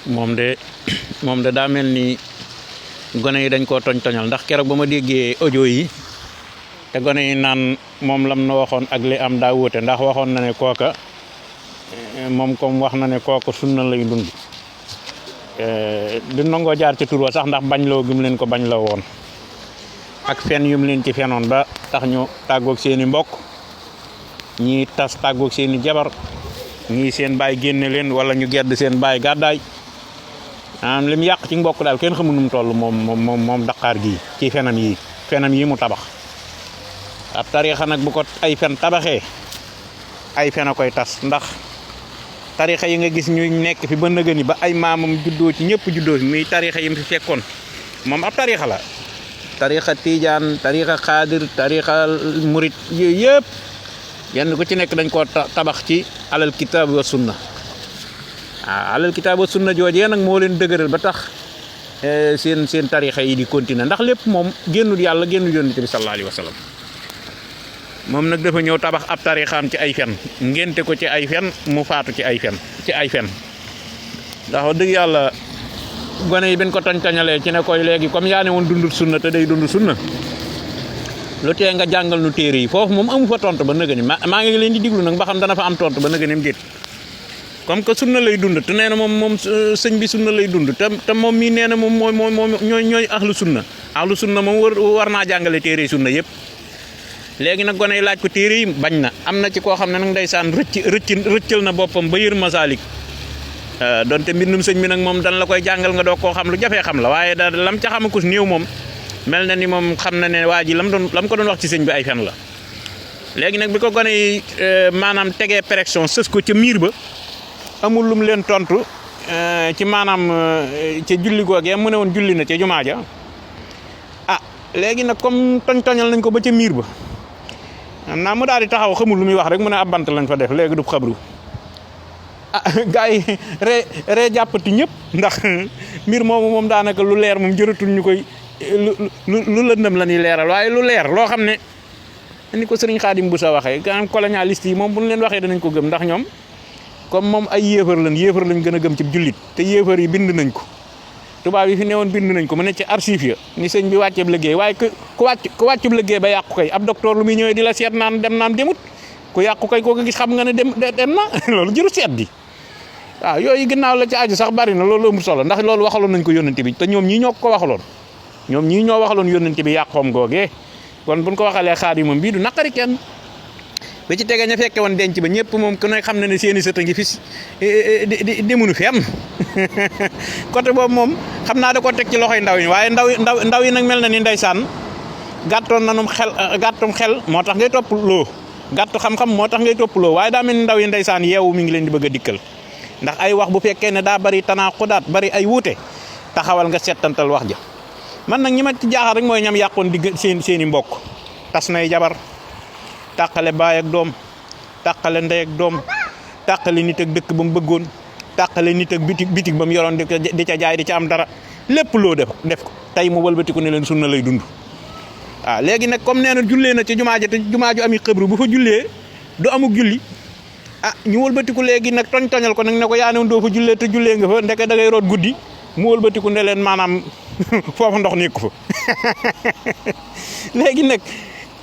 moom de moom de daa mel ni gone yi dañ koo toñal ndax keroog ba ma déggee audio yi te gone yi naan moom lam na waxoon ak li am daa wóote ndax waxoon na ne kooka moom comme wax na ne kooka sunna lay dund du nangoo jaar ci tur wa sax ndax bañ loo gëm leen ko bañ la woon ak fen yum leen ci fenoon ba tax ñu tàggoog seeni mbokk ñii tas tàggoog seeni jabar ñii seen baay génne leen wala ñu gedd seen baay gàddaay li mu yàq ci mbokk daal kenn xamul nu mu toll moom Dakar gii ci fenam yi mu tabax ab tariixa nag bu ko ay fen tabaxee ay fen a koy tas ndax tariixa yi nga gis ñu nekk fi ba nëgëni ba ay maamam juddoo ci ñëpp juddoo ci muy tariixa yi mu fi fekkoon moom ab tariixa la tariixa tiijaan tariixa xaadir tariixa murit yooyu yëpp yenn ku ci nekk dañ koo tabax ci alal kitaab wa sunna alal kitaab wa sunna joojee nag moo leen dëgëral ba tax seen tariixa yi di continuer ndax lépp moom génnul yàlla génnul yonent bi sallallahu alayhi wa sallam moom nag dafa ñëw tabax ab tariixaam ci ay fen ngénte ko ci ay fen mu faatu ci ay fen ndax wax dëgg yàlla gone yi ben ko toñalee ci ne koy léegi comme yaa ne woon dundul sunna te day dund sunna lu tee nga jàngal nu téere yi foofu moom amu fa tontu ba nëgëni maa ngi leen di diglu nag ba xam dana fa am tontu ba nëgëni déet comme que sunna lay dund te nee na moom sëñ bi sunna lay dund te moom mii nee na moom ñooy ahlu sunna moom war naa jàngale téere yi sunna yëpp léegi nag gone yi laaj ko téere yi bañ na am na ci koo xam ne nag ndeysaan rëccal na boppam ba yër Masaalik donte mbindum sëñ bi nag moom dan la koy jàngal nga doo koo xam lu jafee xam la waaye da lam ca xamakus néew moom mel na ni moom xam na ne waa ji lam ko doon wax ci sëñ bi ay fen la léegi nag bi ko gone yi maanaam tegee pression sës ko ca miir ba amul lum leen tontu ci maanaam ca julli googee mu ne woon julli na ca jumaa ja léegi nag comme toñal nañ ko ba ca miir ba am naa mu daal di taxaw xamul lu muy wax rek mu ne ab bant lañ fa def léegi du xabru gars yi ree jàppati ñëpp ndax mbir moomu moom daanaka lu leer moom jëratul ñu koy lu lëndëm la ñuy leeral waaye lu leer loo xam ne ni ko sëriñ Xaadim bu sa waxee quand colonialiste yi moom bu ñu leen waxee danañ ko gëm ndax ñoom comme moom ay yéefar lañ gën a gëm ci jullit te yéefar yi bind nañ ko tubaab yi fi newoon bind nañ ko mu ne ci archive ya ni sëñ bi wàcceeb liggéey waaye ku wàccub liggéey ba yàqu koy ab docteur lu muy ñëwee di la seet naan demut ku yàqu koy koo ko gis xam nga ne dem na loolu jëru seet di waaw yooyu ginnaaw la ci aju sax bari na loolu amul solo ndax loolu waxaloon nañ ko yónnante bi te ñoom ñii ñoo ko waxaloon yónnante bi yàqoom googee kon buñ ko waxalee Xaadim bii du naqari kenn ba ci tege ña fekke woon denc ba ñëpp moom ku ne xam na ne seeni sët a ngi fi demunu fenn côté boobu moom xam naa da ko teg ci loxoy ndaw yi waaye ndaw yi nag mel na ni ndeysaan gàttum xel moo tax ngay topp loo gàttu xam-xam moo tax ngay topp loo waaye daa mel ni ndaw yi ndeysaan yeewu mi ngi leen di bëgg a dikkal ndax ay wax bu fekkee ne daa bari tanaaqudaat bari ay wuute taxawal nga settantal wax ja man nag ñi ma ci jaaxal rek mooy ñam yàqoon digg seeni mbokk tas nay jabar tàqale baay ak doom tàqale ndey ak doom tàqale nit ak dëkk ba mu bëggoon tàqale nit ak bitig ba mu yoroon di ca jaay di ca am dara lépp loo def ko tey mu wëlbatiku ne leen sunna lay dund waaw léegi nag comme nee na jullee na ci jumaa ja te jumaa ju ami xëbru bu fa jullee du amuk julli ñu wëlbatiku léegi nag toñal ko nag ne ko yaa ne doo fa jullee te jullee nga fa ndeke da ngay root guddi mu wëlbatiku ne leen maanaam foofu ndox nekku fa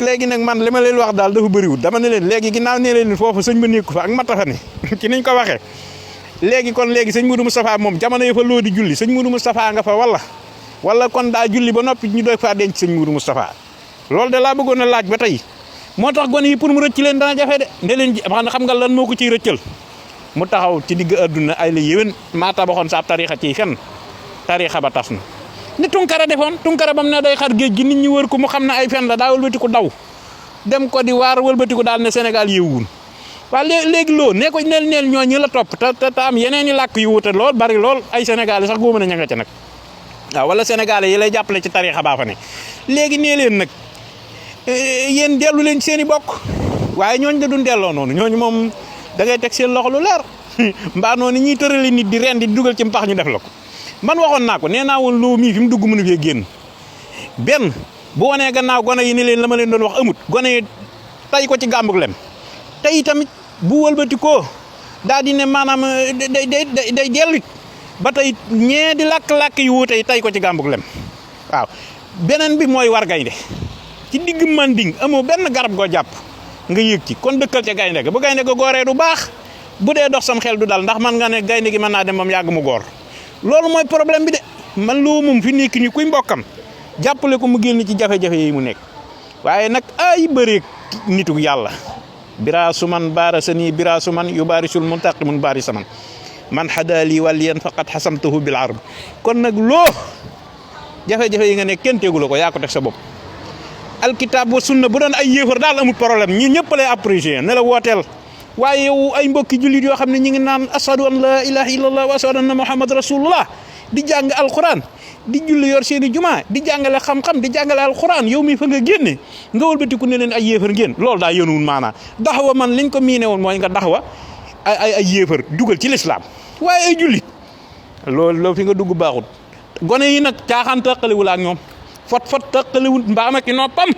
léegi nag man li ma leen wax daal dafa bëriwul dama ne leen léegi ginnaaw ne leen foofu sëñ ba nekku fa ak matafa ne ci niñ ko waxee léegi sëñ Moudou Moustapha moom jamono yi fa loo di julli sëñ Moudou Moustapha nga fa wala kon daa julli ba noppi ñu doy faa denc sëñ Moudou Moustapha loolu de laa bëggoon a laaj ba tey moo tax gone yi pour mu rëcc leen dana jafe de nde leen xam nga lan moo ko ciy rëccal mu taxaw ci digg adduna ay la yéwén maa tabaxoon sa ab tariixa ciy fen tariixa ba tas na ni Tunkara defoon Tunkara bam ne day xar géej gi nit ñi wër ko mu xam ne ay fen la daa wëlbatiku daw dem ko di waar wëlbatiku daal ne Sénégal yeewuwul waaw léegi loo nee ko neel ñooñu la topp te am yeneen i làkk yu wute lool bari lool ay Sénégalais sax góob na ña nga ca nag waaw wala Sénégalais yi lay jàppale ci tariixa baa fa ne léegi nee leen nag yéen dellu leen ci seen i bokk waaye ñooñu da duñ delloo noonu ñooñu moom da ngay teg seen loxo lu leer mbaa noonu ñuy tërali nit di ren di dugal ci mpax ñu def la ko man waxoon naa ko nee naa woon loo mii fi mu dugg mënu fee génn benn bu wanee gannaaw gone yi ni leen la ma leen doon wax amut gone yi tay ko ci gàmbug lem tey tamit bu wëlbati ko daal di ne maanaam day dellit ba tey ñee di lakk-lakk yu wuute yi tey ko ci gàmbug lem waaw beneen bi mooy war gaynde ci digg Manding amoo benn garab goo jàpp nga yéeg ci kon dëkkal ca gaynde ga bu gaynde ga gooree du baax bu dee dox sam xel du dal ndax man nga ne gaynde gi mën naa dem ba mu yàgg mu goor loolu mooy problème bi de man loo moom fi nekk ni kuy mbokkam jàppale ko mu génn ci jafe-jafe yi mu nekk waaye nag ay bëreeg nitu yàlla bira suman baara sani bira suman yu baarisul muntaqimun baari saman man xadaali waliyan faqat xasamtuhu bil arb kon nag loo jafe-jafe yi nga nekk kenn tegula ko yaa ko teg sa bopp alkitab wa sunna bu doon ay yéefar daal amul problème ñi ñëpp lay apprécier ne la wooteel waaye yow ay mbokki jullit yoo xam ne ñi ngi naan ashadu an la ilaha illallah wa ashadu anna muhammad rasulullah di jàng alquran di julli yor seeni jumaa di jàngale xam-xam di jàngale alquran yow mi fa nga génne nga wëlbatiku ne leen ay yéefar ngeen loolu daa yënuwul maanaa daxwa man liñ ko miine woon mooy nga daxwa ay yéefar dugal ci lislaam waaye ay jullit loolu fi nga dugg baaxut gone yi nag caaxaan taqaliwul ak ñoom fot taqaliwul mbaam ak i noppam